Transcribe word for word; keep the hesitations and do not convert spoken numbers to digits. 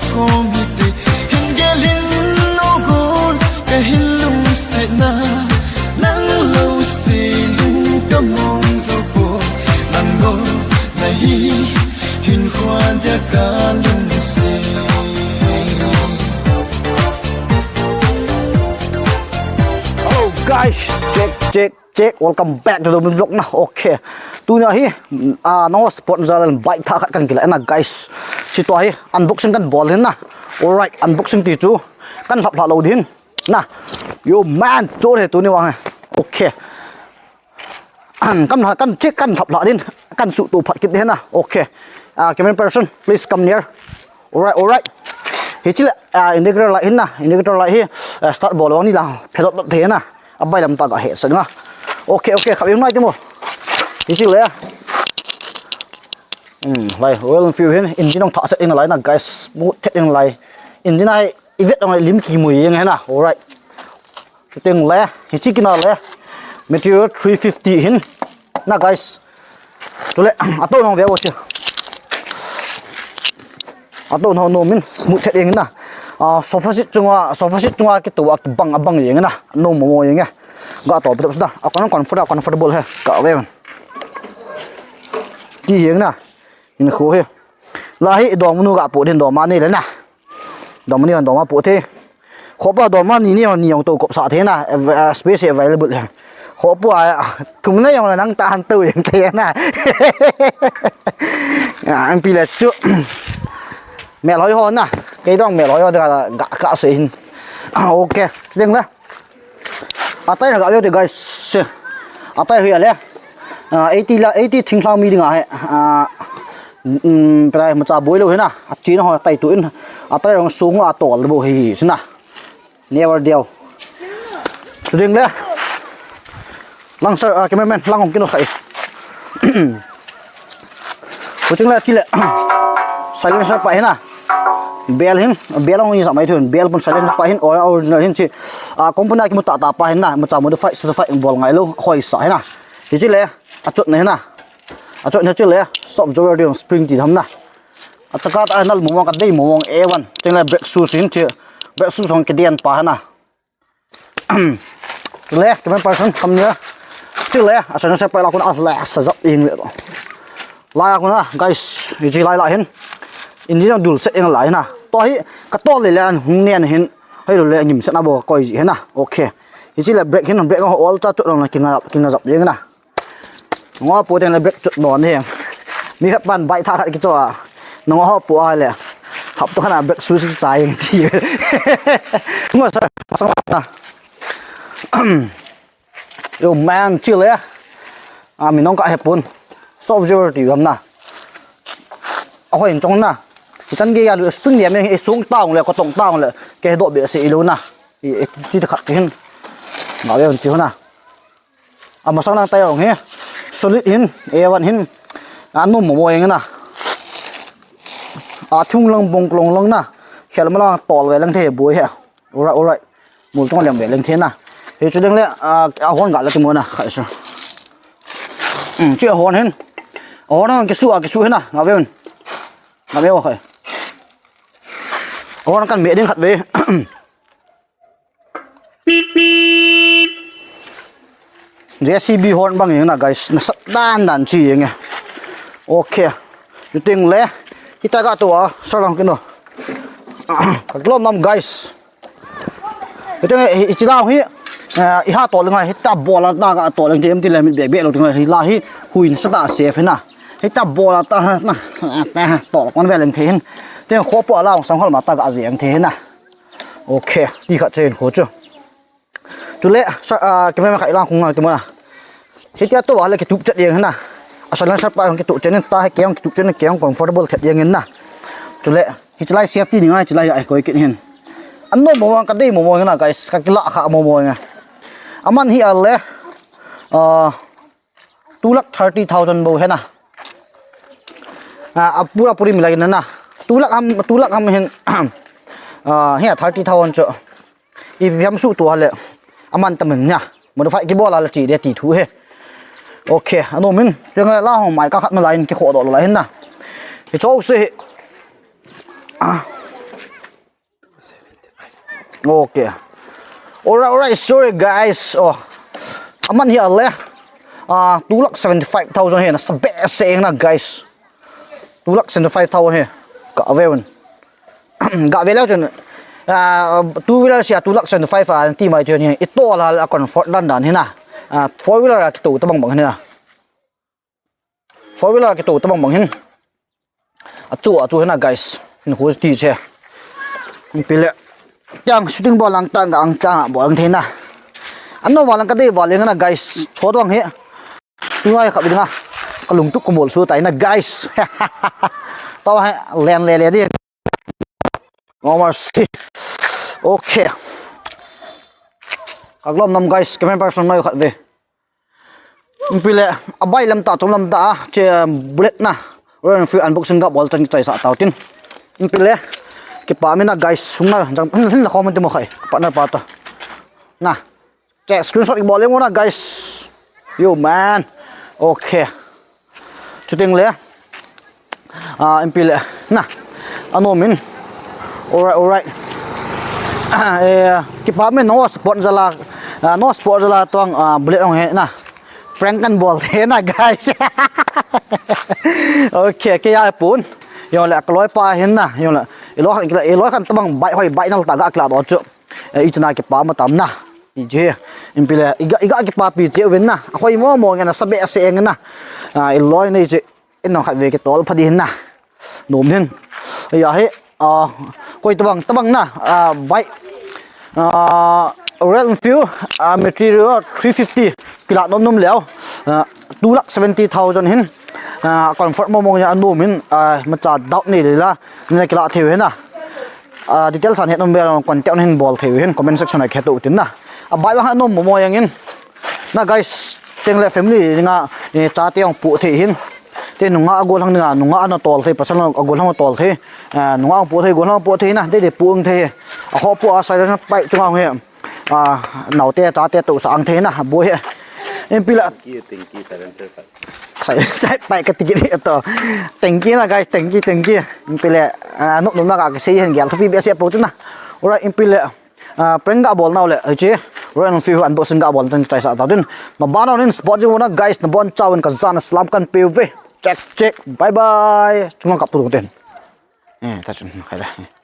Khom hite, hin gel hin o gol, ka hin lungsetna, nang lo se lung ka mong zo po, nang go na hi, hin khwa dia ka lungset. Hello guys, check, check, check. Welcome back to the vlog na. Okay. Tunia hi, ah, nangho support jal in bike thah khat kan kila na guys. Hiche tua hi unboxing kan bol hin na. Alright, unboxing ti chu kan lhap lha lou din na. Yo man, chu hi tuni vang hi. Okay. Kan, kan check kan lhap lha din, kan suhto phat kit din na. Okay. Ah, camera person, please come near. Alright, alright. Hiche le, ah, indicator light hin na, indicator light hi, ah, start bol vang ni la, phelot lot thei na. Abai lam ta ga he sa nga. Okay, okay, khap yung nai ti mo. Hiche le. Hmm, lai, Royal Enfield hin, engine ong thah set in lai na, guys, smooth thet in lai. Engine ai, i vet ong lim kimu jeng hi na. Alright. Chuteng le, hiche kina le, Meteor three fifty hin, na guys. Chule, atou nang ve u chu. Atou nang nom in, smooth thet jeng na. Ah, sofa seat chunga, sofa seat chunga kitou a kibang abang jeng na. Nom mo mo jeng e. Ga tou, betul sudah. Aku nang comfort, comfortable he. Ka ve. Ti jeng na. Hinkho hi. Lahi dom nu ga pu din dom ani le na. Dom ni dom pu the. Khopa dom ni ni ni jong tou kop sa the na. Av-, ah, space available he. Khopa a, thum na jong la nang ta han tou jeng the na. Ah, an pi le chu. Mel hoi ho na. Kei dong mel hoi ho ga, ga, ga se hin. Ah, okay. Ding la. Atai ga ve te guys. Se. Atai hi ale. Ah, eighty la, eighty thing thlang mi ding a he. Ah, um, prai macha boi lou hi na. Achina ho tai tu in. Atai rong sung a tol bo hi, hi, sina. Never deal. Chuding le. Lang sir, ah, cameraman, lang ong kino khai. Kuching le chile. Silencer pa hin na. Bell hin, bell ong isa mai thun. Bell pun silencer pa hin, or original hin chi. Ah, company a kimu tah tah pa hin na. Macha modify, certified bol ngai lou. Hoi sa hin na. Hiche le, achot na hin na. Achot na chile, soft jewelry spring ti tham na. Achaka ta nal mo mo ka dei mo mo A one. Cheng le brake shoes hin chi. Brake shoes ong kidian pa hin na. Chule, camera person, come here. Chule, a silencer pa la kun a la sa zap in ve. La kun a, guys, hiche lai la hin. Engine dul set in la hin na. Tua hi, ka tol le le an hung nen hin. Hei lo le ngim set na bo koi ji hin na. Okay. Hiche le brake hin, brake ho all cha chot na kinga, kinga zap jeng na. Ngo pu teng le brake chot don hi. Mi khat pan bike thah khat kicho a. Ngo ho pu a le. Hap to khana brake shoes cha jeng ti. Ngo sir, sang na. Yo man, chile. A mi nong ka he pun. Soft jewelry ti gam na. A hoi chong na. Chan ge ya lu spring dia me e sung taung le ko tong taung le. Ke do be se ilou na. I, i, ti khat hin. Nga ve ti na. Amasang lang tai ong hi. Solid hin, A one hin. Anom mo mo jeng na. A thung lang bong klong lang na. Khel ma lang tol ve lang the boi he. Alright, alright. Mul chong lem ve lang the na. Hichu ding le, a, a hon ga la ti mo na. Khai so. Um, chi a hon hin. A hon hin kisu a kisu hin na. Nga ve un. Nga ve o khai. A hon kan me ding khat ve. J C B horn bang jeng na guys, nasat dan dan chi jeng e. Okay. Chuteng le, hita ga tou a, sa lang kino. Ka lom nam guys. Chuteng le, hi, hi chi lau hi, eh, i ha tol ngai, hita bol a ta ga tol ngai, ti em ti le mi be be lou teng le, hi la hi, hui nasat a safe na. Hita bol a ta ha, na, ta ha, tol kon ve leng the hin. Teng kho po a lau sang hol ma ta ga jeng the hin na. Okay, ti khat chen kho chu. Chule, sa, ah, camera khat ilang khung ngal ti mo na. Hitia tou a le kitup chet jeng hin na. A silencer pa kitup chet in ta he keng kitup chet in keng comfortable thet jeng hin na. Chule, hiche lai safety ni ngai hiche lai a koi kit hin. Anom mo mo ka dei mo mo hin na guys, ka kila kha mo mo hin. Aman hi a le, ah, two lakh thirty thousand bou hi na. Ah, a pura puri milai na na. Two lakh ham, two lakh ham hin, ah, hi a thirty thousand chu. Ipi ham suhto a le. Aman tamin nia. Modify kibol a le chi de ti thu hi. Okay, anom in. Cheng la hong mai ka khat ma lai in kikho doh lou lai hin na. Hiche chu hi. Ah. Okay. Alright, alright, sorry guys. Oh. Aman hi ale. Ah, two lakh seventy-five thousand hi na, sa behseh na guys. Two lakh seventy-five thousand hi. Ka ve un. Ga ve leu chun, ah, two wheeler sia two lakh seventy-five a ti mai thei ni. I tol a Comfort dan dan hi na. Ah, four wheeler a kitou tabang bang hi na. Four wheeler a kitou tabang bang hin. Achu, achu hi na guys. Hin hu ti che. Hin pi le. Tiang shooting bol lang tang ang tang bol ang thei na. Ano bol lang ka dei bol lang na guys. Cho dong hi. Tu ai kha bi nga. Ka lungtup ka bol su tai na guys. Tawa hai len le le di. No mercy. Okay. Ka glom nam guys, camera person noi khat ve. Hin pi le, a bike lam ta, chung lam ta, che bullet na. Royal Enfield unboxing ga bol tan chai sa tau tin. Hin pi le, kipa mi na guys, sung na, jang, hin, hin la comment mo khai, partner pa to. Na. Che, screenshot i bol le mo na, guys. Yo, man. Okay. Shooting le. Ah, hin pi le. Na. Ano min. Alright, alright. Ah, eh, kipa min no sport jala. Ah, no sport jala tuang, ah, bullet ong he na. Prank kan bol the na, guys. Okay, ke ya pun. Yong le, ka loi pa hin na. Yong le. I loi, i loi kan tabang bike hoi, bike nal ta ga kla do chu. Eh, i chuna kipa ma tam na. I che. Hin pi le, i ga, i ga kipa pi che uvin na. Hoi mo mo nge na sa behseh nge na. Ah, i loi nei che. I nong khat ve kitol pha di hin na. Nom hin. Ya hi, ah, koi tabang, tabang na, ah, bike. Ah, Royal Enfield, ah, material three fifty. Kila nom nom leo. Ah, two lakh seventy thousand hin. Ah, Comfort mo mo ya nom hin. Ah, ma cha doubt ni le la. Ni kila thei hin na. Ah, details an het nom bel contact hin bol thei hin comment section a khe to tin na. A bike ha nom mo mo yang in. Na guys, teng le family nga, eh, chate ong pu thei hin. Te nunga a gollhang nga, nunga ana tol thei, pasal a gollhang tol thei. Eh, nunga ong pu thei, gollhang pu thei na, te te pu ong thei. A ho pu a sai na pai chunga ong he. Ah, naote, chate to sa ang thei na, bo he. Hin pi le. Thank you, thank you, seven seven five. Sai, sai, pai ka tiki to. Thank you na guys, thank you, thank you. Hin pi le, ah, no, no na ka sei hin gel, tapi behseh po tu na. Alright, hin pi le. Ah, prank ga bol nau le, hiche, Royal Enfield unboxing ga bol tan chai sa tau din. Ma ba nau nin support jing na guys, na bon chau in ka jan salam kan pe ve. Check, check. Bye bye. Chung lang kap tu tin. Eh, ta chun, khai da.